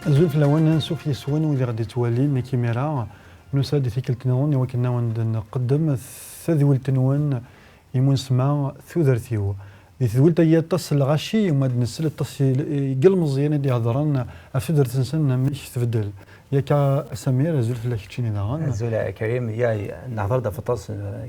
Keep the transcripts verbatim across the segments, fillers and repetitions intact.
Azul fell-awen, ansuf yes-wen wid i ɣ-d-yettwalin. Nekk imir-a nusa-d i tikkelt-nwen i wakken ad wen-d-nqeddem tadwilt-nwen i munesma Tudert-iw. Di tedwilt-agi aṭas n lɣaci, ma d-nsel aṭas i, i yilmeẓyen i d-ihedren ɣef tudert-nsen amek tbeddel. Yakka a Samir, azul fell-ak keččini daɣen. Azul a Karim, ya, nehder-d ɣef aṭas, eh,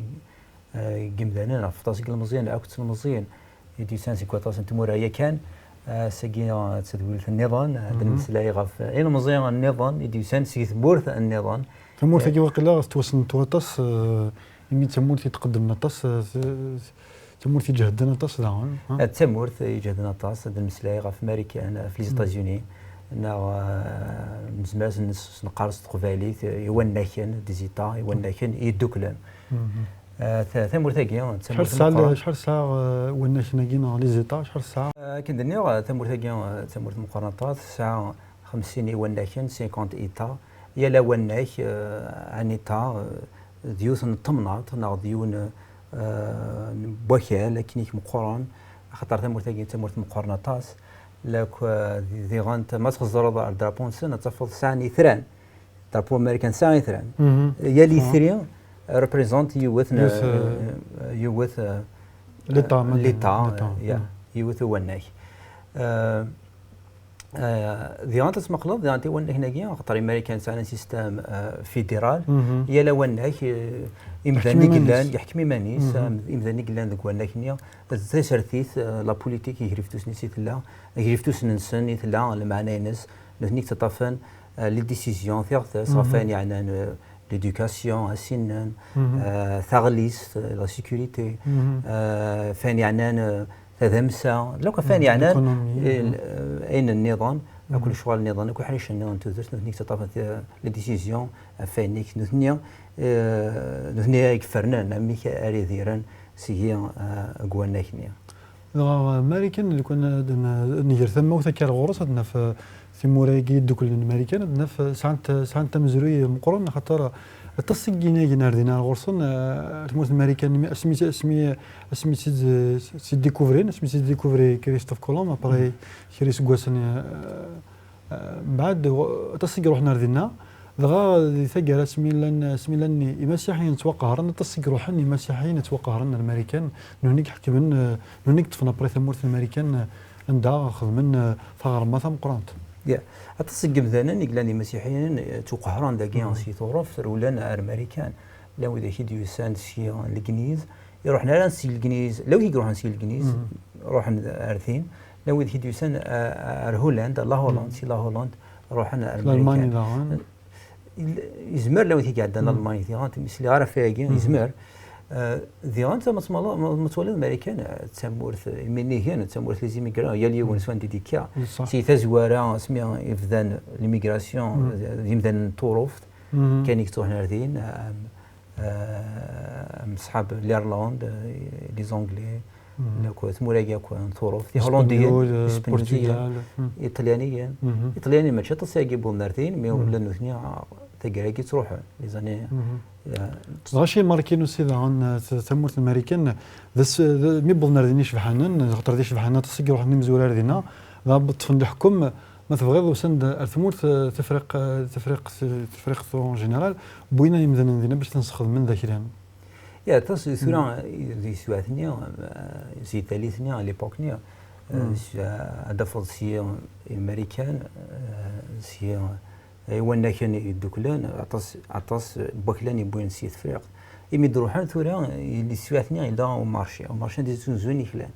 eh, n yimdanen, ɣef aṭas n yilmeẓyen akked telmeẓyin i d-yusan seg waṭas n tmura yakan. Ass-agi, eh, d tadwilt nniḍen, eh, ad nmeslay ɣef, eh, ilmeẓyen nniḍen i d-yusan seg tmurt nniḍen. Tamurt-agi waqila tettwassen waṭas, eh, imi d tamurt i tqeddmen aṭas, eh, t-, t-, tamurt iǧehden aṭas daɣen, ha? Eh, d tamurt iǧehden aṭas, ad nmeslay ɣef Marikan, ɣef les États-Unis, neɣ, eh, nezmer ad s-neqqar s teqbaylit, eh, iwannaken, des États, iwannaken yedduklen. Eh, ta-, tamurt-agi d tamurt meqqren. Acḥal tesɛa, eh, wannaken-agi neɣ les États, acḥal tesɛa? Eh, akken d-nniɣ, eh, tamurt-agi, eh, d tamurt meqqren aṭas, tesɛa xemsin iwannaken, cinquante États. Yal awannak, eh, un État, eh, d yiwet n temnaḍt neɣ d yiwen, eh, n wakal akken i meqqren, axaṭer tamurt-agi d tamurt meqqren aṭas. Lak, eh, di-, diɣen, ma txeẓẓreḍ ar drapeau-nsen, ad tafeḍ sɛan itran. Drapeau américain tesɛa itran. Yal itri représente yiwet n, yiwet, eh, yiwet, eh, l'État, ma d-, l'État, l'État, ya, yiwet uwannak. Eh, eh, diɣen ad tmaqleḍ, diɣen tiwannakin-agi, axaṭer Imarikan sɛan un système, eh, fédéral, yal awannak, eh, imdanen i yellan, yeḥkem iman-is, am-, imdanen i yellan deg wannak-nni, d tasertit, eh, la politique, i griftus-nnes i tella, griftus-nsen i tella, lmeɛna-ines, nutni i yettaṭṭafen, eh, les décisions, tiɣtas, ɣef wayen yeɛnan, eh, l'éducation, asinen, eh, taɣlist, eh, la sécurité, eh, ɣef wayen yeɛnan, eh, tadamsa, lak ɣef wayen yeɛnan, eh, ayen nniḍen, akk lecɣal nniḍen, akk iḥricen nniḍen n tudert, nutni i yettaṭṭafen ti-, les décisions, ɣef wayen-ik nutni, eh, nutni ay ifernen amek ara idiren seg-i, eh, deg wannak-nni. Dɣa Marikan, lukan ad n-, ad nger tamawt akka ar ɣur-s, ad naf, eh, timura-agi idduklen n Marikan, ad naf, eh, sɛant, sɛant amezruy meqqren, axaṭer aṭas i yinagen ar dinna ar ɣur-sen, eh, ar tmurt n Marikan, mi, asmi, asmi, asmi tt-id-, tt-id-découvrin, asmi tt-id-découvri Christophe Colomb, après kra iseggasen, eh, Eh, mbeɛd, aṭas i iruḥen ar dinna. Dɣa di taggara, asmi llan, asmi llan imasiḥiyen ttwaqehren, aṭas i iruḥen imasiḥiyen ttwaqehren ar Marikan, nutni i iḥekmen, eh, nutni i yeṭṭfen après tamurt n Marikan, eh, anda xedmen, eh, taɣerma tameqqrant. Ya, aṭas n yimdanen i yellan d imasiḥiyen, eh, ttwaqehren dagi si Tuṛuft, rewlen ar Marikan. Llan widak i d-yusan si Legliz, iruḥen ara si Legliz, llan wid i iruḥen si Legliz, ruḥen ar din, llan wid i d-yusan, eh, ar Hollande, la Hollande, si la Hollande, ruḥen ar Lalman Marikan. Daɣen. Il-, yezmer llan wid i iɛeddan Lalman, diɣen, ur sliɣ ara ɣef wayagi, yezmer. Eh, diɣen, ma tmala-, ma, ma twaliḍ Marikan, eh, d tamurt, eh, iminigen, d tamurt les immigrants, yal yiwen s wanda i d-yekka. Si tazwara, asmi i bdan l'immigration, eh, d imdanen n Tuṛuft, kan i yettruḥen ar din, am, eh, am ṣṣḥab l'Irlande, eh, les Anglais, akk tmura-agi akk n Tuṛuft, Ihulandiyen, Ispenyul, eh, Ispenyuziyen, Portugal, Iṭalyaniyen. Iṭalyaniyen mačči aṭas ayagi wwḍen ar din, mi ula d nutni, ah, taggara-agi ttruḥen, les années, eh, dɣa acu imarkin aussi daɣen, eh, t-, tamurt n Marikan, d as-, d, mi wwḍen ar din icebḥanen, xaṭer d icebḥanen aṭas i iruḥen imezwura ar dinna, dɣa ṭṭfen leḥkem, ma tebɣiḍ, usan-d ar tmurt, eh, Tafriq-, eh, Tafriqt, eh, Tafriqt en général, wwin imdanen dinna bac ten-sxedmen d aklan. Ya, aṭas tura, eh, di teswiɛt-nni, eh, si tallit-nni, à l'époque-nni, eh, s-, eh, ad d-tafeḍ si Imarikan, eh, si, eh, Iwannaken Yedduklen, aṭas, aṭas n waklan i wwin si Tefriqt. Imi d-ruḥen tura, eh, di teswiɛt-nni yella umarci, umarci anda ttuzun iklan.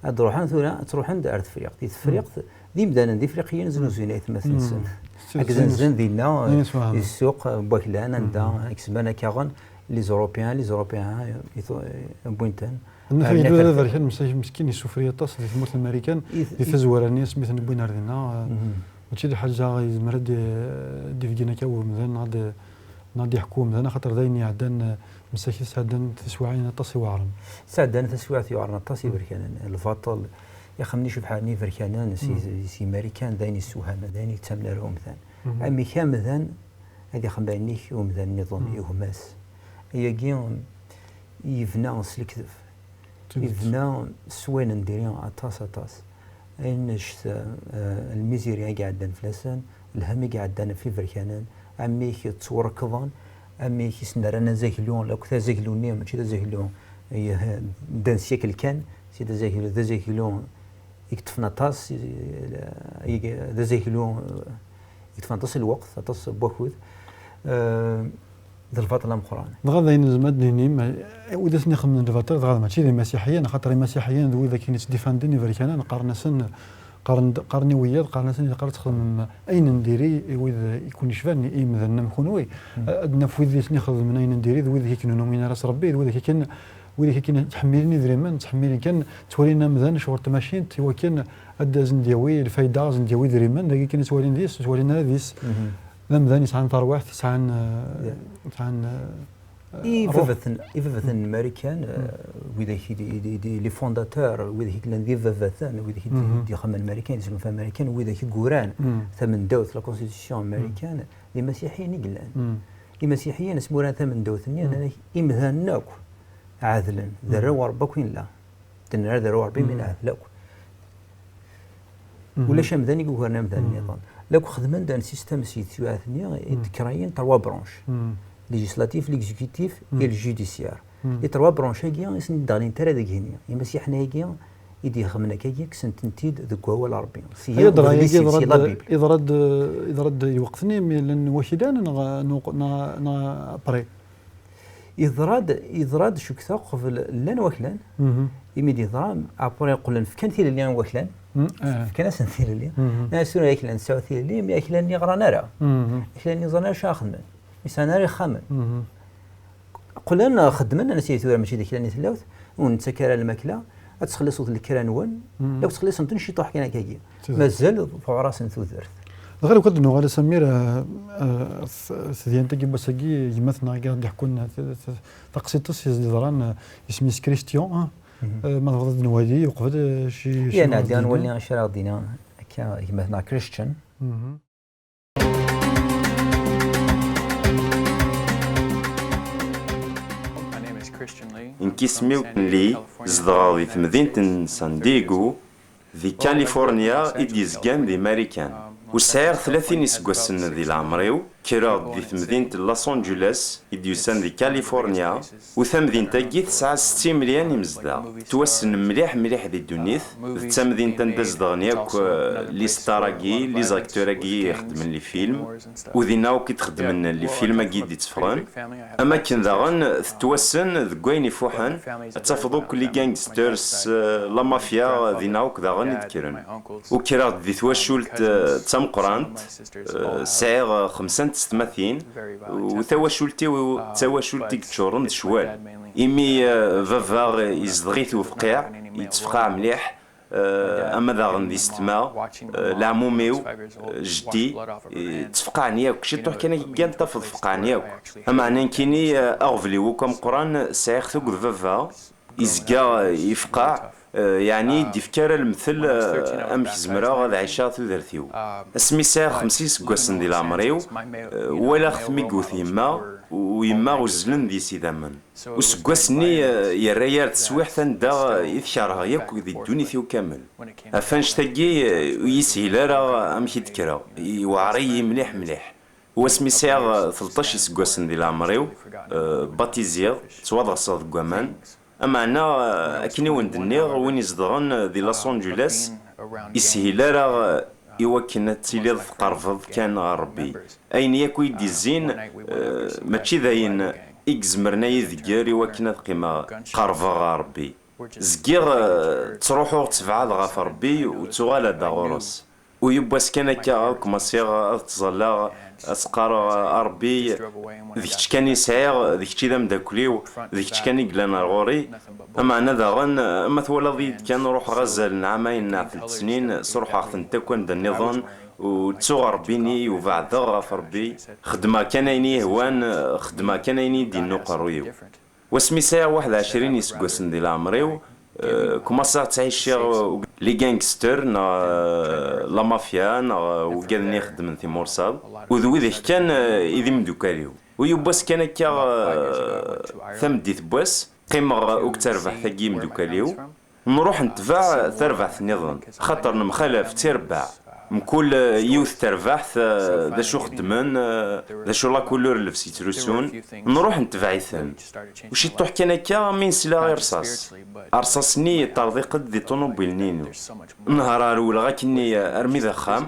Ad d-ruḥen tura, ad ttruḥen-d ar Tefriqt. Di Tefriqt, d imdanen d Ifriqiyen znuzuyen aytmaten-nsen. Akked nzen dinna, di ssuq, eh, n waklan, anda i kesben akkaɣen, les Européens, les Européens, eh, i tu-, eh, wwin-ten. Nutni d aberkan meskin, yessufri aṭas di tmurt n Marikan, di tazwara-nni asmi ten-wwin ar dinna, eh, mačči d lḥaǧa yezmer ad d-, ad d-ibeggen akka umdan, neɣ ad d-, neɣ ad d-yeḥku umdan, axaṭer d ayen iɛeddan, eh, msakit sɛeddan tiswiɛin aṭas iweɛren. Sɛeddan taswiɛt yuɛren aṭas iberkanen. Lbaṭel, ixemmen icebḥen iberkanen si, si Marikan, d ayen yessewhamen, d ayen yettamen ara umdan. Amek amdan ad ixdem ayen-ik umdan nniḍen i gma-s. Ayagi yebna s lekdeb. Yebna s wayen n diri aṭas, aṭas. Annect, eh, lmiziri i iɛeddan fell-asen, lhemm i iɛeddan ɣef iberkanen, amek ttwarekḍen, amek i sen-rran azaglu, lakk d azaglu-nni, mačči d azaglu, eh, d'un siècle kan, c'est d azaglu, d azaglu i yeṭṭfen aṭas, i, i, d azaglu, eh, i yeṭṭfen aṭas n lweqt, aṭas n wakud. Eh, d lbaṭel ameqqran. Dɣa d ayen nezmer ad d-nini, ma, wid asen ixedmen lbaṭel, dɣa mačči d imasiḥiyen, axaṭer imasiḥiyen d wid akken yettdifanden iberkanen, qqaren-asen, qqaren, qqaren i wiyaḍ, qqaren-asen ilaq ad txedmem ayen n diri i wid i ken-icban, i yimdanen am kunwi. Mm. Ad naf wid i sen ixedmen ayen n diri, d wid i ken-numin ara s Rebbi, d wid i ken, wid i ken ttḥemmilen idrimen, ttḥemmilen kan, ttwalin amdan ccɣel n tmacint, i wakken ad d-asen-d-yawi lfayda, ad asen-d-yawi idrimen, dagi kan ttwalin deg-s, ttwalin ara deg-s. Mhm. D amdan yesɛan tarwiḥt, yesɛan, eh, yesɛan, eh, i ruḥ. Ibabaten, ibabaten n Marikan, eh, widak i d, i d, i d, les fondateurs, widak i yellan d ibabaten, widak i d, i d-ixemmen Marikan, i d-yesnulfan Marikan, widak i yuran tamendawt, la constitution américaine, d imasiḥiyen i yellan. Imasiḥiyen, asmi uran tamendawt-nni, nnan-ak, imdanen akk ɛedlen, d arraw n Rebbi akk i nella. Tenna d arraw n Rebbi, mi nɛedel akk. Ulac amdan i yugaren amdan nniḍen. Lakk xedmen-d un système s yettuɛetni i d-kreyen trois branches. Législatif, l'exécutif et le judiciaire. Les trois branches-agi i sen-d-ɣlint ara deg-hini. Imasiḥen-agi i d-yexmen akkagi, kksen-tent-id deg wawal n Rebbi. Sya udlis-is, si la Bible. Yeḍra-d, yeḍra-d, yeḍra-d i lweqt-nni, mi llan wakilan neɣ, neɣ, neɣ, neɣ après? Yeḍra-d, yeḍra-d cukteɣ qbel llan waklan. Imi d-yeḍra, après qqlen fkan tilelli i waklan. Fkan-asen tilelli. Nnan-asen tura aklan tesɛu tilelli, imi aklan-nni ɣran ara. Aklan-nni ẓran ara acu ara xedmen. Ur sɛan ara ixxamen. Qqlen xeddmen, nnan-as tura mačči d aklan i tellawt, ur nettak ara lmakla, ad txelliṣeḍ lekra-nwen, la tettxelliṣem-ten ciṭuḥ kan akkagi. Mazal tuɛer-asen tudert. Dɣa lukan ad d-nuɣal a Samir, eh, eh, f-, tedyant-agi n wass-agi, gma-tneɣ i aɣ-d-iḥekkun, eh, t-, t-, taqsiṭ-is i s-d-yeḍran, eh, isem-is Christian, eh. Eh, ma tebɣiḍ ad d-nwali uqbel, eh, ci, ci. Nɛeddi ad nwali acu ara ɣ-d-yini akka gma-tneɣ Christian. Nekk isem-iw Lee, zedɣeɣ di temdint n San Diego, di California i d-yezgan di Marikan. U sɛiɣ tlatin iseggasen di leɛmer-iw, kkreɣ-d di temdint n Los Angeles i d-yusan di California, u tamdint-agi tesɛa setta imelyan imezdaɣ. Tettwassen mliḥ mliḥ di ddunit, d tamdint anda zedɣen yakk, eh, les stars-agi, les acteurs-agi ixeddmen les films, u dinna akk i d-xeddmen les films-agi i d-itteffɣen. Am akken daɣen tettwassen deg wayen ifuḥen, ad tafeḍ akk les gangsters, eh, la mafia, dinna akk daɣen i d-kkren. U kkreɣ-d di twacult, eh, d tameqqrant, eh, sɛiɣ, eh, xemsa n tsetmatin, u tawacult-iw d tawacult i yeččuren d ccwal. Imi, eh, baba yezdeɣ-it ufqiɛ, yettefqaɛ mliḥ, eh, ama daɣen d yessetma, eh, leɛmum-iw, eh, jeddi, eh, ttefqaɛen yakk, ciṭuḥ kan akka kan tafeḍ feqɛen yakk. Ameɛna nekkini, eh, aɣbel-iw akk ameqqran sɛiɣ-t akked baba, yezga, eh, yefqaɛ, eh, yeɛni ur d-yefki ara lemtel, eh, amek zemreɣ ad ɛiceɣ tudert-iw. Asmi sɛiɣ xemsa iseggasen di leɛmer-iw, eh, walaɣ-t mi yewwet yemma, u yemma uzzlen deg-s idammen. Useggas-nni, eh, yerra-yi ar teswiɛt anda i t-kerheɣ yakk di ddunit-iw kamel. Ɣef annect-agi, eh, ur yishil ara amek i d-kkreɣ, yewɛer-iyi mliḥ mliḥ. Wasmi sɛiɣ, eh, tleṭṭac iseggasen di leɛmer-iw, eh, batiziɣ, ttwaḍerseɣ deg waman. Ameɛna, eh, akken i wen-d-nniɣ, win izedɣen, eh, di Los Angeles, ishil ara, eh, i wakken ad tiliḍ tqerrbeḍ kan ɣer Rebbi. Ayen yakk i d-izzin, eh, mačči d ayen i izemren ad yi-degger i wakken ad qqimeɣ qerrbeɣ ɣer Rebbi. Zgiɣ, eh, ttruḥuɣ ttebɛadeɣ ɣef Rebbi u ttuɣaleɣ-d ɣur-s. U yiwwas kan akka akk ma ṣiɣ ad ttẓallaɣ, ad s-qqareɣ, a Rebbi, d kečč kan i sɛiɣ, d kečč i d ameddakel-iw, d kečč kan i yellan ar ɣur-i. Ameɛna daɣen, ma twalaḍ-iyi-d kan ruḥeɣ azal n ɛamayen neɣ telt snin, sruḥeɣ-tent akk anda nniḍen, u ttuɣ Rebbi-nni, u beɛdeɣ ɣef Rebbi. Xeddmeɣ kan ayen i yi-hwan, xeddmeɣ kan ayen i yi-d-yenna uqerruy-iw. Wasmi sɛiɣ waḥed ɛecrin iseggasen di leɛmer-iw, eh, kumaṣaɣ ttɛiciɣ, eh, les gangsters, neɣ, eh, la mafia, neɣ, eh, wigad-nni ixeddmen timursaḍ. U d widak kan, eh, i d imeddukal-iw. U yiwwas kan akka, eh, tameddit n wass, qqimeɣ akked terbaɛt-agi imeddukal-iw. Nruḥ netbeɛ tarbaɛt nniḍen, xaṭer nemxalaf d tirebbaɛ. Mkul yiwet terbaɛt, eh, d acu xeddmen, eh, d acu la couleur llebs yettlusun. Nruḥ netbeɛ-iten. U ciṭuḥ kan akka mi nesla i rṣas. Rṣas-nni yeṭṭerḍiq-d di ṭunubil-nni-inu. Nehreɣ rewleɣ akkenni armi d axxam,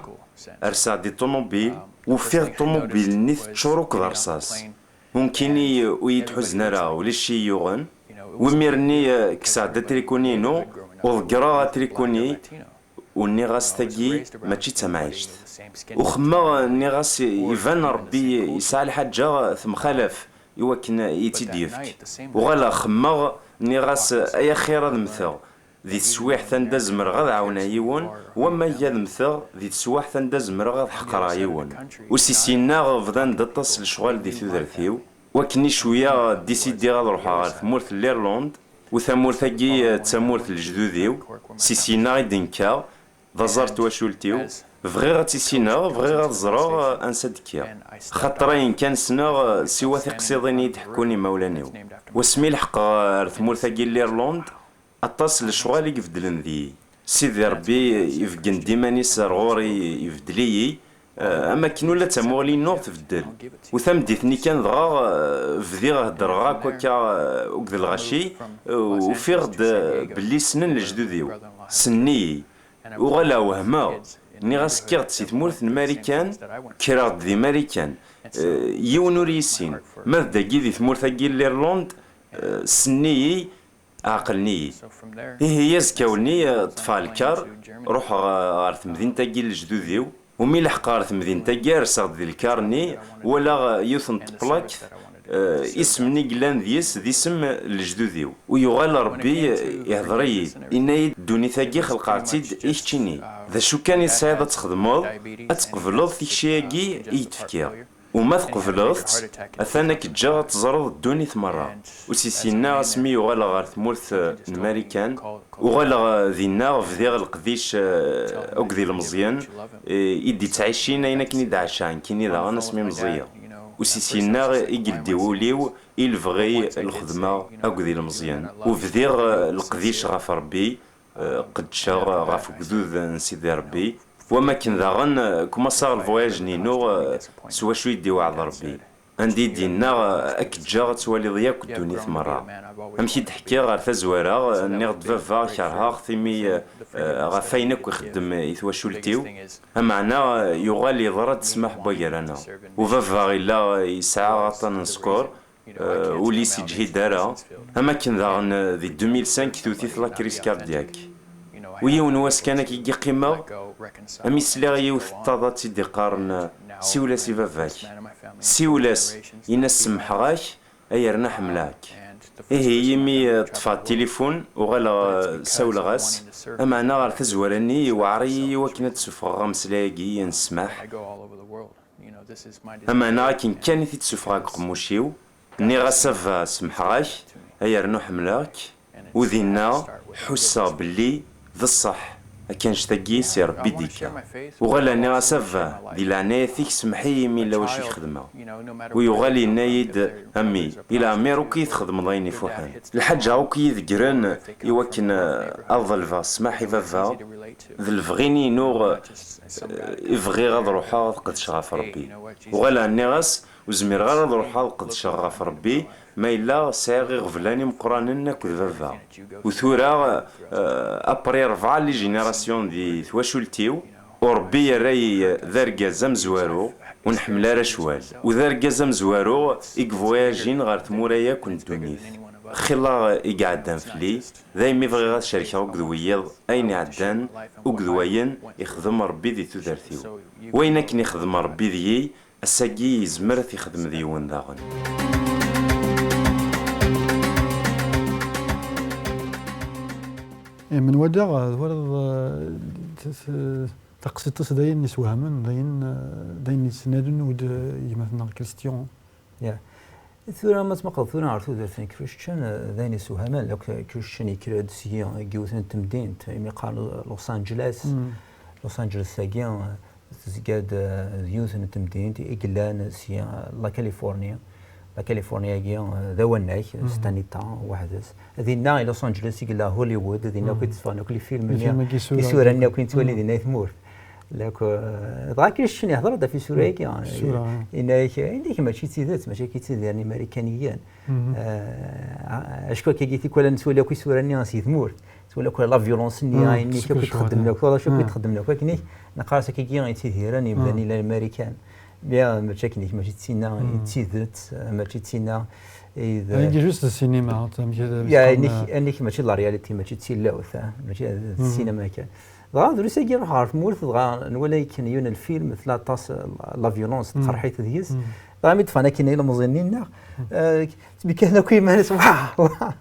rseɣ-d i ṭunubil, ufiɣ ṭunubil-nni teččur akk d rṣas. Unkini ur yi-d-ḥuzen ara, ulac i yi-yuɣen. Wimir-nni, eh, kkseɣ-d atrikuni-inu, u ḍeggreɣ atrikuni, u nniɣ-as tagi mačči d tamɛict. U xemmeɣ, nniɣ-as iban Ṛebbi yesɛa lḥaǧa temxalaf i wakken i tt-id-yefk. Uɣaleɣ xemmeɣ, nniɣ-as ay axir ad mmteɣ di teswiɛt anda zemreɣ ad ɛawneɣ yiwen, wamma ad mmteɣ di teswiɛt anda zemreɣ ad ḥeqreɣ yiwen. U si syenna bḍan-d aṭas n lecɣal di tudert-iw, wakken i cwiya ddisidiɣ ad ruḥeɣ ɣer tmurt n l'Irlande, u tamurt-agi d tamurt n lejdud-iw, si syenna i d-nekkaɣ, d aẓar n twacult-iw, bɣiɣ ad tt-issineɣ, bɣiɣ ad ẓreɣ ansa d-kkiɣ. Xaṭer ayen kan ssneɣ siwa tiqsiḍin i yi-d-ḥekkun imawlan-iw. Wasmi leḥqeɣ ar tmurt-agi n l'Irlande, aṭas n lecɣal i ibeddlen deg-i. Sidi Ṛebbi ibeggen-d iman-is ar ɣur-i, ibeddel-iyi, eh, am akken ula d tamuɣli-inu tbeddel. U tameddit-nni kan dɣa, eh, bdiɣ heddreɣ akk akka, eh, akked lɣaci, eh, ufiɣ-d, eh, belli ssnen lejdud-iw. Ssnen-iyi. Uɣaleɣ wehmeɣ. Nniɣ-as kkiɣ-d si tmurt n Marikan, kkreɣ-d di Marikan. Eh, yiwen ur yissin. Ma d dagi di tmurt-agi n l'Irlande, eh, ssnen-iyi, ɛeqlen-iyi. Ihi azekka-nni, eh, ṭṭfeɣ lkar, ruḥeɣ, eh, ɣer temdint-agi n lejdud-iw. U mi leḥqeɣ ɣer temdint-agi, rseɣ-d di lkar-nni, walaɣ, eh, yiwet n teplakt, eh, isem-nni yellan deg-s d isem n lejdud-iw. U yuɣal Ṛebbi, eh, ihdeṛ-iyi-d, inna-yi-d, ddunit-agi xelqeɣ-tt-id i keččini. D acu kan i tesɛiḍ ad txedmeḍ, ad tqebleḍ tikci-agi i yi-d-tefkiḍ. U ma tqebleḍ-tt, atan ad k-ǧǧeɣ ad teẓreḍ ddunit merra. U si syenna asmi uɣaleɣ ɣer tmurt, eh, n Marikan, uɣaleɣ, eh, dinna bdiɣ leqdic, eh, akked ilmeẓyen, eh, i d-ittɛicin ayen akken i d-ɛaceɣ nekkini daɣen asmi meẓẓiyeɣ. U si syenna i yeldi wul-iw i lebɣi, lxedma akked ilmeẓyen. U bdiɣ, eh, leqdic ɣef Ṛebbi, eh, qeddceɣ ɣef ugdud n Sidi Ṛebbi. Wam akken daɣen, eh, kumaṣaɣ lvwayaǧ-nni-inu, eh, s wacu i d-iweɛɛed Ṛebbi. Anda i d-yenna, eh, ad k-ǧǧeɣ ad twaliḍ yakk ddunit merra. Amek i d-ḥkiɣ ɣer tazwara, eh, nniɣ-d baba kerheɣ-t imi, eh, eh, ɣef wayen akk ixeddem i twacult-iw. Ameɛna, eh, yuɣal yeḍra-d ssmaḥ n wagar-aneɣ. U baba illa, eh, yesɛa aṭṭan n sskeṛ, eh, ul-is yeǧhid ara. Am akken daɣen, eh, di deux mille cinq tewwet-it la crise cardiaque. U yiwen wass kan akka i qqimeɣ, ami sliɣ i yiwet n taḍatt i d-iqqaren, eh, siwel-as i baba-k. Siwel-as, in-as semmḥeɣ-ak, ay yerna ḥemmleɣ-k. Ihi imi, eh, ṭṭfeɣ tilifun, uɣaleɣ, eh, sawleɣ-as, ameɛna ɣer tazwara-nni iweɛṛ-iyi i wakken ad d-ssuffɣeɣ ameslay-agi n ssmaḥ. Ameɛna akken kan i t-id-ssuffɣeɣ deg uqemmuc-iw, nniɣ-as a baba, semmḥeɣ-ak, ay yernu ḥemmleɣ-k, u dinna ḥusseɣ belli d ṣṣeḥ, akka annect-agi si Ṛebbi i d-ikka. Uɣaleɣ nniɣ-as a baba, di leɛnaya-k ssemḥ-iyi imi yella wacu i k-xedmeɣ. U yuɣal yenna-yi-d, a mmi, i leɛmer akk i yi-txedmeḍ ayen ifuḥen. Lḥaǧa akk i yi-deggren i wakken, eh, ad ḍelbeɣ ssmaḥ i baba, d lebɣi-nni-inu, eh, i bɣiɣ ad ruḥeɣ ad qedceɣ ɣef Ṛebbi. Uɣaleɣ nniɣ-as, ur zmireɣ ara ad ruḥeɣ ad qedceɣ ɣef Ṛebbi, ma yella sɛiɣ iɣeblan imeqqranen akked baba. U tura, eh, après rebɛa les générations di twacult-iw, u Ṛebbi yerra-yi d argaz amezwaru, ur nḥemmel ara ccwal. U d argaz amezwaru i yevwayajin ɣer tmura yakk n ddunit. Xilla i iɛeddan fell-i, daymi bɣiɣ ad cerkeɣ akked wiyiḍ ayen iɛeddan, akked wayen ixdem Ṛebbi di tudert-iw. Wayen akken ixdem Ṛebbi deg-i, ass-agi yezmer ad t-ixdem d yiwen daɣen. Eh, menwala, eh, twalaḍ, eh, t-, t-, taqsiṭ-is d ayen isewhamen, d ayen, eh, d ayen yettnadin ur d-, eh, gma-tneɣ Christian. Ya. Tura ma tmuqleḍ tura ɣer tudert n Christian, eh, d ayen isewhamen, akk Christian yekker-d seg yiwet n temdint, imi qqaren Los Angeles. Mm. Los Angeles-agi, eh, tezga-d, eh, d yiwet n temdint i yellan si, eh, La Californie. La Californie-agi, eh, d awanak, eh, s tanita, weḥd-s. Dinna i Los Angeles i yella Hollywood, dinna akk i d-tteffɣen akk les films-nni, isura-nni akk i nettwali dinna i tmurt. Lak, eh, dɣa akken ccen ihder-d ɣef isura-agi, eh, isura, eh. Yenna-ak, yenna-ak mačči d tidet, mačči akka i ttidiren Imarikaniyen. Eh, acku akkagi tikwal nettwali akk isura-nni si tmurt. Tura akk la violence-nni, ayen akk i txeddmen akk, tura acu akk i txeddmen akk, akken i neqqar-as akkagi i ttidiren yemdanen i Marikan. Bien, mačči akken, mačči d tinna i d tidet, mačči d tinna i d... Agi juste d sinima, amek ad... Ya, ayen-ik, ayen-ik mačči d la réalité, mačči d tilawt, ah, mačči d sinima kan. Dɣa drus-agi iruḥ ɣer tmurt, dɣa nwala akken yiwen lfilm, tella aṭas, eh, la violence, tqerḥit deg-s. Dɣa mi d-ffɣen akken ilemẓiyen-nni-nneɣ, eh, ttbekkan akk iman-is, wah, wah.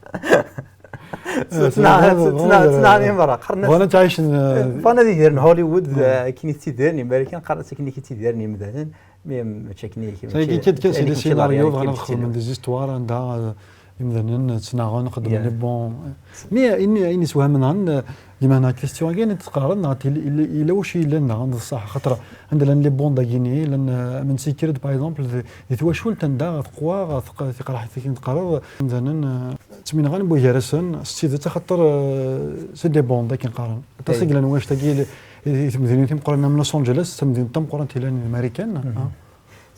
Ttnaɣen, ttnaɣen, ttnaɣen i merra. Qqaren-as, bɣan ad ttɛicen, eh, bɣan ad idiren Hollywood, eh, akken i ttidiren Imarikan, qqaren-as akken i ttidiren yimdanen, mais mačči akken i, mačči akken i, mačči d la réalité, mačči d la réalité. Des histoires anda, eh, imdanen ttnaɣen, xeddmen les bons. Mais ayen, ayen isewhamen daɣen, eh, di meɛna question-agi i d-teqqareḍ, neɣ yella, yella, yella wacu yellan daɣen d ṣṣeḥ, xaṭer anda llan les bons dagini, llan, eh, am n Tikrit, par exemple, di, di twacult anda teqwa, teq-, tiqerḥit akken teqqareḍ, imdanen, eh, ttmenɣan wway gar-asen s tidet, axaṭer, eh, c'est des bons, akken qqaren. Aṭas i yellan wanect-agi i, i temdinin timeqqranin am Los Angeles, d tamdint tameqqrant yellan i Marikan, ah.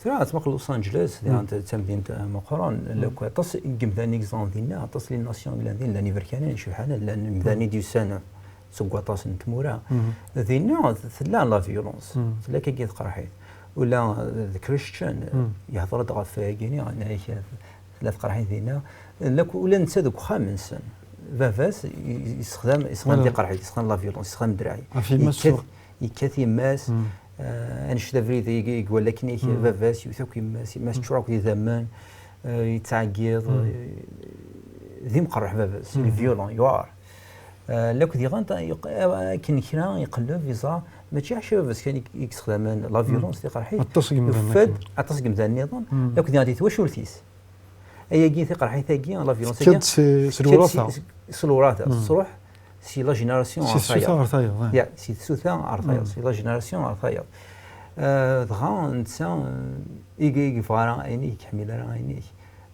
Tura, ad tmuqleḍ Los Angeles, diɣen d tamdint, eh, meqqren, lak aṭas n yimdanen i yeẓran dinna, aṭas n les nations i yellan din, llan iberkanen, icebḥanen, llan imdanen i d-yusan seg waṭas n tmura. Dinna tella la violence, tella akkagi tqerḥit. Ula d Christian, yehder-d ɣef wayagi-nni, yenna-ak, tella tqerḥit dinna. Lak ula netta deg uxxam-nsen. Baba-s i, i, yessexdam, yessexdam tiqerḥit, yessexdam la violence, yessexdam ddreɛ. Yekkat, yekkat yemma-s, eh, annect abrid i, i iwala akken-ik, baba-s yewwet akk yemma-s, yemma-s teččur akk d idammen, eh, yettɛeggiḍ, eh, d imqerreḥ baba-s, il est violent, yuɛer. Eh, lak diɣen ta-, yeq-, eh, akken kra iqelleb, yeẓra, mačči ḥaca baba-s kan i, i yessexdamen la violence, tiqerḥit. Aṭas n yimdanen yufa-d akken. Aṭas n yimdanen nniḍen, lak diɣen di twacult-is. Ayagi, tiqerḥit-agi, la violence-agi, tekker-d si, si lwurata. Si, si lwurata, tettruḥ si la génération ɣer tayeḍ. Si tsuta ɣer tayeḍ, eh. Ya, si tsuta ɣer tayeḍ, si la génération ɣer tayeḍ. Eh, dɣa netta, eh, i, i yebɣa ara ayen, i yeḥmil ara ayen.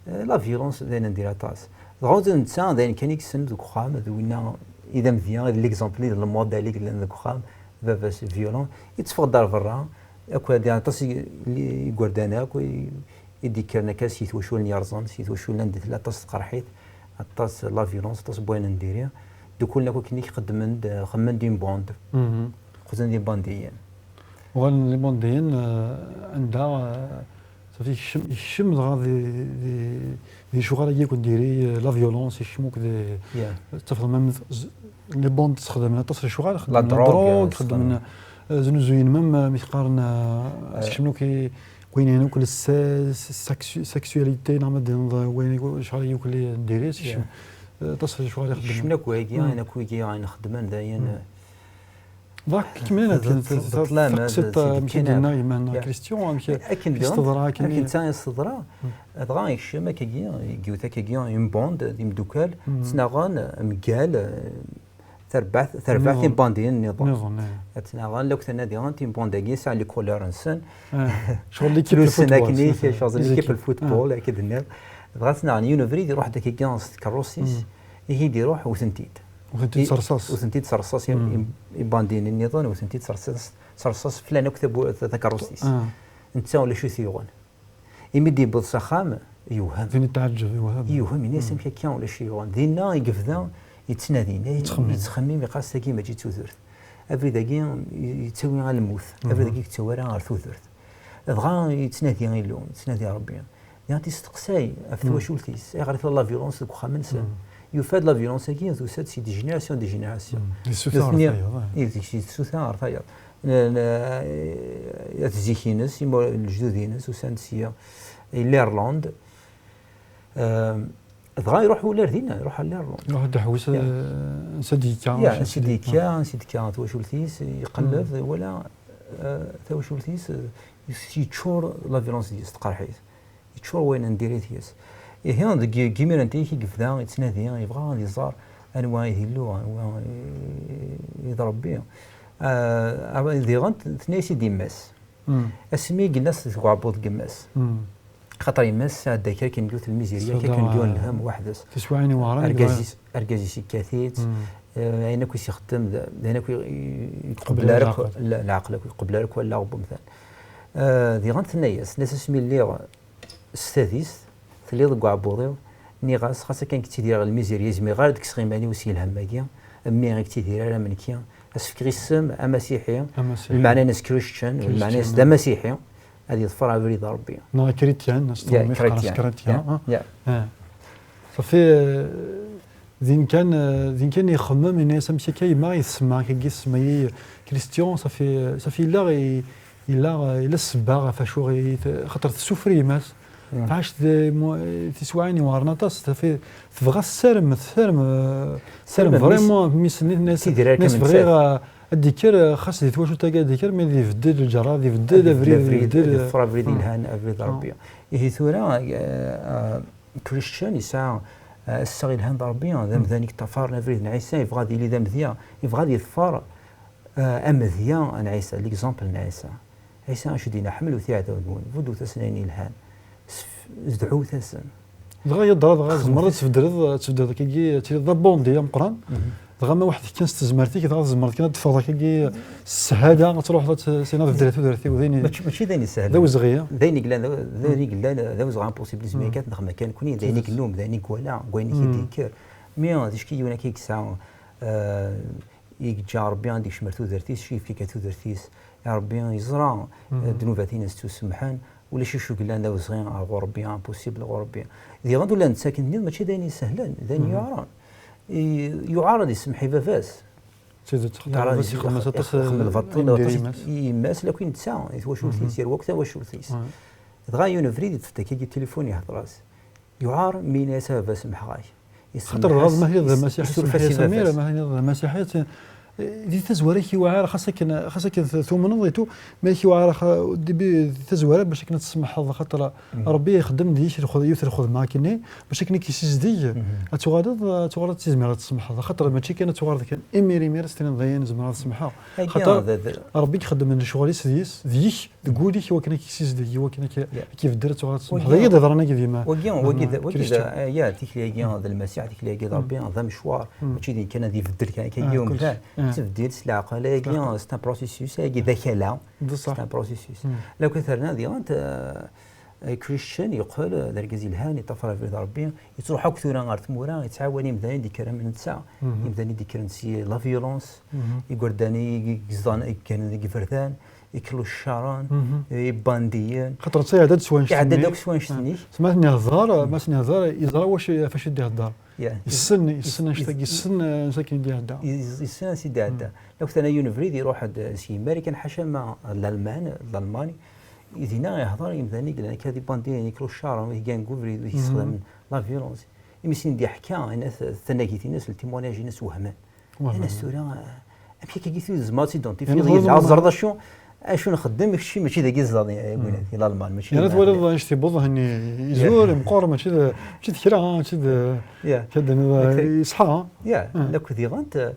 Eh, la violence d ayen n diri aṭas. Dɣa netta d ayen kan i yessen deg uxxam, d winna i d amedya, i d l'exemple, i d le modèle i yellan deg uxxam, baba-s violent, yetteffeɣ-d ar berra, akk, d aṭas i, i, igerdan akk, i, i d-yekkren akka si twaculin yerẓen, si twaculin anda tella aṭas n tqerḥit, aṭas n la violence, aṭas n wayen n diri. Ddukkulen akk akken i xeddmen-d, xemmen-d une bande. Qzen d ibandiyen. Uɣalen d ibandiyen, eh, anda, eh, safi yekcem, yekcem dɣa di, di, di lecɣal-agi akk n diri, eh, la violence, yekcem akk di, tafeḍ même z-, les bandes ttxedmen aṭas n lecɣal, xeddmen la drogue, xeddmen, eh, znuzuyen même, eh, mi qqaren, eh, skecmen akk i, wayen akk le se-, se-, sexu-, sexualité, neɣ ma d-tiniḍ, eh, wayen akk, lecɣal-agi akk n diri, skecmen, eh, aṭas n lecɣal i xeddmen. Kecmen akk wagi, ayen akk wigi, ayen xeddmen, d ayen, eh, Dak, kemmel akken, d-, d-, taqsiṭ, d-, amek i d-yenna yemma-nneɣ Christian, amek, akken i s-teḍra, akken i s-teḍra, dɣa yekcem akkagi, yewwet akkagi une bande d imeddukal, ttnaɣen mgal, eh, tarbaɛt, tarbaɛt timbandiyin nniḍen. Nniḍen, eh. Ttnaɣen, la ttnadiɣen timbandi-agi, sɛan les couleurs-nsen. Eh, ccɣel l'équipe de football, akkenni, ccɣel l'équipe de football, akka d-nniɣ. Dɣa ttnaɣen yiwen ubrid, iruḥ-d akkagi s tkeṛṛust-is, ihi d-iruḥ, wten-t-id. Wten-t-id s rrṣaṣ. Wten-t-id s rrṣaṣ, i, i, ibandiyen nniḍen, wten-t-id s rrṣaṣ, s rrṣaṣ, flan akk tabu-, ta-, takeṛṛust-is. Netta ulac ur t-yuɣen. Imi d-yewweḍ s axxam, yewhem. Din yetɛeǧǧeb, yewhem. Yewhem, yenna-as, "Amek akka ulac i yuɣen?" Dinna i yebda yettnadi, yettxemmim, yettxemmim, yeqqar-as, "Tagi mačči d tudert. Abrid-agi yettawi ɣer lmut. Abrid-agi ur yettawi ara ɣer tudert." Dɣa yettnadi Illu, yettnadi Ṛebbi. Diɣen yesteqsay ɣef twacult-is, ayɣer i tella la violence deg uxxam-nsen. Yufa-d la violence-agi tusa-d si de génération en génération. Di tsuta ɣer tayeḍ, eh. Di tsuta ɣer tayeḍ. N-, n-, at zik-ines, ima-, lejdud-ines usan-d si l'Irlande. Ehm, dɣa iruḥ ula ar dinna, iruḥ ar l'Irlande. Iruḥ ad iḥewwes, eh, ansi d-yekka, ansi d-yekka, ansi d-tekka twacult-is, iqelleb, iwala, eh, tawacult-is, eh, yeččur la violence deg-s, teqreḥ-it. Yeččur wayen n diri deg-s. Ihi, deg, deg imiren-nni i yebda yettnadi, yebɣa ad iẓer anwa i d Illu, anwa i, i d Ṛebbi. Ah, diɣen tenna-yas-id yemma-s. Asmi i yella deg uɛebbuḍ n yemma-s. Xaṭer yemma-s tɛedda kra kan yiwet lmizirya, kra kan yiwen lhem weḥd-s. Tiswiɛin iweɛren. Argaz-is, argaz-is yekkat-itt. Eh, ayen akk i s-ixeddem, d d ayen akk i, i, i teqbel ara akk leɛqel, akk iqbel ara akk wallaɣ n umdan. Eh, diɣen tenna-yas, tenna-as: "Asmi lliɣ s tadist, telliḍ deg uɛebbuḍ-iw, nniɣ-as, xas akken ttidireɣ lmizirya, izmireɣ ara ad d-kkseɣ iman-iw si lhem-agi, mmi i yettidir ara am nekki, ad s-fkeɣ isem amasiḥi." Amasiḥi. Lmeɛna-ines Christian, lmeɛna-ines d amasiḥi, ad yeḍfer abrid n Ṛebbi. Neɣ Christian, as-tewwem-it, qqaren-as Christian. Safi, eh, din kan, eh, din kan ixemmem, yenna-yas: "Amek akka yemma i tsemma akkagi, tsemma-yi Christian?" Safi, safi yella i, yella, yella ssebba ɣef acu i t-, xaṭer tessufri yemma-s. Tɛac tiswiɛin iweɛren aṭas, safi tebɣa tessarem, tessarem, eh, tessarem vraiment mmi-s-nni, tenna-yas: "Bɣiɣ, eh, ad d-ikker, eh, xas di twacult-agi ad d-ikker, mi ad ibeddel lǧerra, ad ibeddel abrid, ad ibeddel, ad iḍfer abrid yelhan, abrid n Ṛebbi." Ihi tura, eh, eh, Christian yesɛa, eh, assaɣ yelhan d Ṛebbi, d amdan i yeṭṭafaren abrid n Ɛisa, yebɣa ad yili d amedya, yebɣa ad yeḍfer, eh, amedya n Ɛisa, l'exemple n Ɛisa. Ɛisa acu d-yenna: "Ḥemmlet iɛdawen-nwen, buddut-asen ayen yelhan, sf-, sdɛuwet-asen." Dɣa yeḍra, dɣa tzemreḍ ad tbeddleḍ, ad tbeddleḍ akkagi, ad tiliḍ d abandi ameqqran. Dɣa ma weḥd-k kan s tezmert-ik, dɣa tzemreḍ kan ad teffɣeḍ akkagi s sshala, ad truḥeḍ ad t-, syin ad beddleɣ tudert-iw, d ayen i-, mačči, mačči d ayen isehlen. D awezɣi. D ayen yellan, d ayen yellan, d awezɣi impossible, izmir kan ad t-nexdem akka nekni, d ayen i yennum, d ayen i iwala, d wayen i k-id-yekker. Mi d ticki yiwen akka i yesɛa, eh, i yeǧǧa Ṛebbi ad d-ikcem ar tudert-is, acu yefka akka tudert-is, i Ṛebbi yeẓra, eh, ddnubat-ines ttusemḥen, ulac acu yellan d awezɣi ɣer ɣur Ṛebbi, impossible ɣur Ṛebbi. Diɣen ula d netta akken tenniḍ, mačči d ayen isehlen, d ayen yuɛren. I-, yuɛer ad isemmeḥ i baba-s. D tidet, xaṭer yuɛer ad baba-s ixeddem-as aṭas, ixeddem lbaṭel, aṭas i yemma-s, lakk i netta, i twacult-is, yerwa akk tawacult-is. Dɣa yiwen ubrid, yeṭṭef-d akkagi tilifun, ihder-as. Yuɛer mi yenna-yas a baba, semḥeɣ-ak. Xaṭer dɣa ma tiliḍ d amasiḥi, isuref-as i baba-s. Ma tiliḍ d amasiḥi, di tazwara k-yuɛer, xas akken, xas akken tumneḍ et tout, ma k-yuɛer, di tazwara bac akken ad tsemḥeḍ, xaṭer Ṛebbi ixeddem deg-k yiwet lxedma akkenni, bac akken ad k-yessizdeg, ad tuɣaleḍ, ad tuɣaleḍ d tizmir ad tsemḥeḍ, xaṭer mačči kan ad tuɣaleḍ kan imir imir ad s-tiniḍ dayen zemreɣ ad semḥeɣ. Xaṭer Ṛebbi ixeddem lecɣal-is deg-s, deg-k, deg wul-ik, i wakken ad k-yessizdeg, i wakken ad k-, ad k-ibeddel, ad tuɣaleḍ ad tsemḥeḍ. Wagi, wagi d, wagi d, ya, tikli-agi d Lmasiḥ, tikli-agi d Ṛebbi, d amecwar. Mačči d kan ad ibeddel kan, kan yiwen kan. Tettbeddil s leɛqel-agi, c'est un processus, agi d akala. C'est un processus. Lakk terna diɣen, eh, Christian yeqqel d argaz yelhan, yeṭṭafar abrid Ṛebbi, yettruḥ akk tura ɣer tmura, yettɛawan imdanen d-ikkren am netta, imdanen d-ikkren si la violence, igerdan i, i yeẓdan, i yekkren deg iberdan, iklucaren, ibandiyen. Xaṭer netta iɛedda-d s wanect-nni. Iɛedda-d akk s wanect-nni. Ma s-, ma s-nehḍer, ma s-nehḍer, yeẓra wacu, ɣef wacu i d-ihedder. Yessen, yessen anect-agi, yessen, eh, ansa akken i d-iɛedda. Yessen ansa i d-iɛedda. Lakk tana yiwen ubrid, iruḥ-d si Marikan, ḥaca ma Lalman, Lalman, dinna ihḍer i yimdanen i yellan akka d ibandiyen, iklucaren, i gan deg ubrid, i yessexdamen la violence. Imi sin d-iḥka, yenna-t, tanagit-ines, le témoignage-ines wehmen. Yenna-as tura, eh, amek akka i tezmer ad tt-identifiyeḍ yid-s? Ẓer d acu, acu nxeddem, kečč mačči dagi tzedɣeḍ, eh, di Lalman, mačči. Yerna twaliḍ anect yewweḍ henni, izur, meqqer, mačči d, mačči d kra, mačči d, yeṣḥa. Ya, lakk diɣen, eh,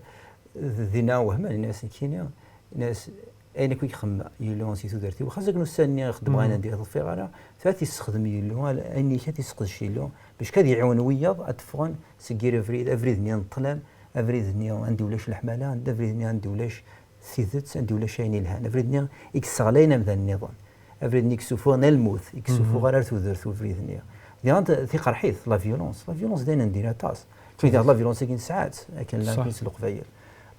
d-, dinna wehmen, yenna-as nekkini, yenna-as, ayen akk i ixemmem Yillu si tudert-iw, xas akken ussan-nni i xeddmeɣ ayen anda i ḍfiɣ ara, tura ad t-yessexdem Yillu, ayen akka ad t-yesseqdec Yillu, bac ad iɛiwen wiyaḍ ad d-ffɣen seg yir abrid, abrid-nni n ṭṭlam, abrid-nni anda ulac leḥmala, abrid-nni anda ulac tidet, anda ulac ayen ilhan, abrid-nni i yesseɣlayen amdan nniḍen, abrid-nni i yessufuɣen lmut, i yessufuɣ ara ar tudert ubrid-nni. Diɣen tiqerḥit, la violence, la violence d ayen n diri aṭas. Twidaɣ la violence-agi nesɛa-tt, akken llan s Leqbayel.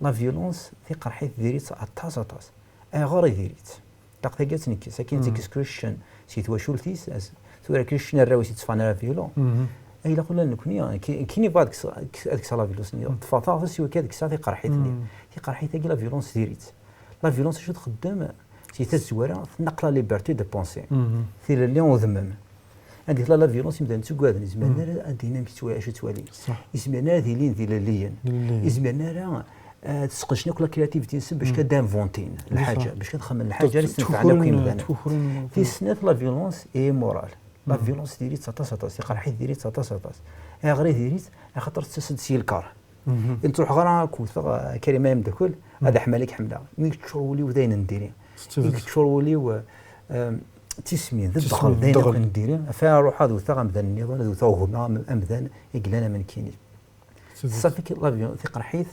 La violence tiqerḥit diri-tt aṭas, aṭas. Ayɣer i diri-tt? Ilaq tagi ad tt-nekkes. Akken i tt-ikkes Christian si twacult-is, tura Christian arraw-is yettfan ara violent. Ay ilaq ula d nekni, nekkini bɣiɣ ad kkseɣ, ad kkseɣ la violence-nni. Ṭṭfeɣ taɣtest i wakka ad kkseɣ tiqerḥit-nni. Tiqerḥit-agi, la violence diri-tt. La violence acu txeddem? Si tazwara, tnaqq la liberté de penser. Tilelli n udmem. Anda tella la violence, imdanen ttuggaden, izmiren ara ad d-inin amek ttwa-, acu ttwalin. Izmiren ara ad ilin d ilelliyen. Izmiren ara, eh, ad sqedcen akk la créativité-nsen bac ad d-inventin lḥaǧa, bac ad xedmen lḥaǧa ara s-nefɛen akk imdanen. Tis snat, la violence est immorale. La violence diri-tt aṭas, aṭas, tiqerḥit diri-tt aṭas, aṭas. Ayɣer i diri-tt? Axaṭer tettas-d si lkeṛh. Ur ttruḥeɣ ara ad k-wteɣ, eh, Karima ameddakel, ad aḥmal i k-ḥemmleɣ. Mi yeččur wul-iw d ayen n diri. Mi yeččur wul-iw, eh, em, d tismin, d ddɣel, d ayen akk n diri. Ɣef ara ruḥeɣ ad wteɣ amdan nniḍen, ad wteɣ gma am-, amdan i yellan am nekkini. Safi ki-, la viol-, tiqerḥit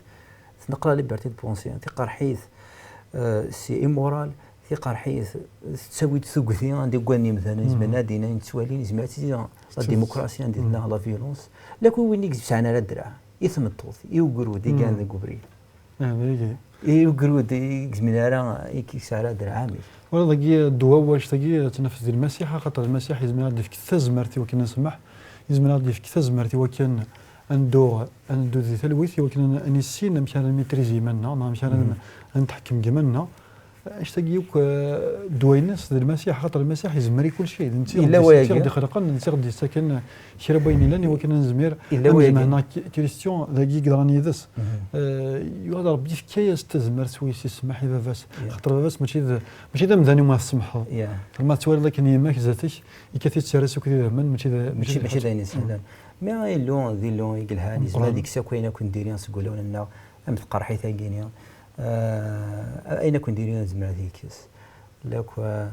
tneqq la liberté de pensée, tiqerḥit, euh, c'est immoral, tiqerḥit tettawi-d tugdi anda i wwin yimdanen, izmer ad d-inin ayen ttwalin, izmer ad tili la démocratie anda tella la violence. Lakk win i yesɛan ara ddreɛ, i tmeṭṭut, i ugrud i gan deg ubrid. I ugrud i yezmin ara, i k-, yesɛa ara ddreɛ amek? Wala dagi ddwa wactagi ad tt-naf di Lmasiḥ, axaṭer Lmasiḥ yezmer ad d-yefk tazmert i wakken ad nsemmeḥ, yezmer ad d-yefk tazmert i wakken ad neddu, ad neddu di talwit, i wakken ad, ad nissin amek ara nmitrizi iman-nneɣ, neɣ amek ara n-, ad netḥekkem deg iman-nneɣ. Anect-agi akk, eh, ddwa-ines d Lmasiḥ, axaṭer Lmasiḥ yezmer i kulci. D netta i ɣ-d-ixelqen, d netta i ɣ-d-yettaken kra n wayen yellan i wakken ad nezmir ad nezmir neɣ ki-, Christian dagi i yeḍran yid-s. Eh, yuɣal Ṛebbi yefka-yas tazmert s wis yesmeḥ i baba-s. Xaṭer baba-s mačči d, mačči d amdan umi tsemḥeḍ. Xaṭer ma tettwaliḍ akken yemma-k zdat-k, ikkat-itt s uked idammen, mačči d, mačči d ayen isehlen. Mi Illu d Illu i yelhan, yezmer ad ikkes akk ayen akk n diri seg wulawen-nneɣ, am tqerḥit-agi-ni. Eh, ayen akk n diri nezmer ad ikkes. Lakk, eh,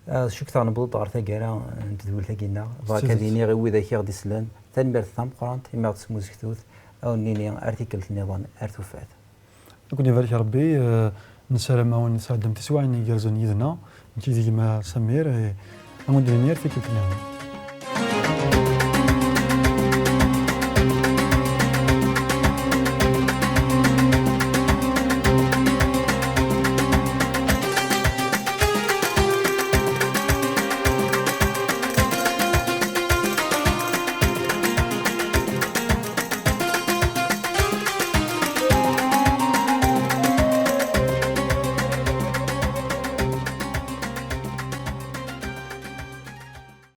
Ah, cukteɣ newweḍ-d ɣer taggara n tedwilt-agi-nneɣ. Bɣiɣ ad iniɣ i widak i ɣ-d-isellen, tanemmirt tameqqrant imi ɣ-d-tesmuzgetut, ad wen-nini ar tikkelt nniḍen, ar tufat. Ad ken-ibarek Rebbi, eh, nessaram-awen tesɛeddem tiswiɛin igerrzen yid-neɣ, nekk d gma Samir, eh, ad wen-d-nini ar tikkelt nniḍen.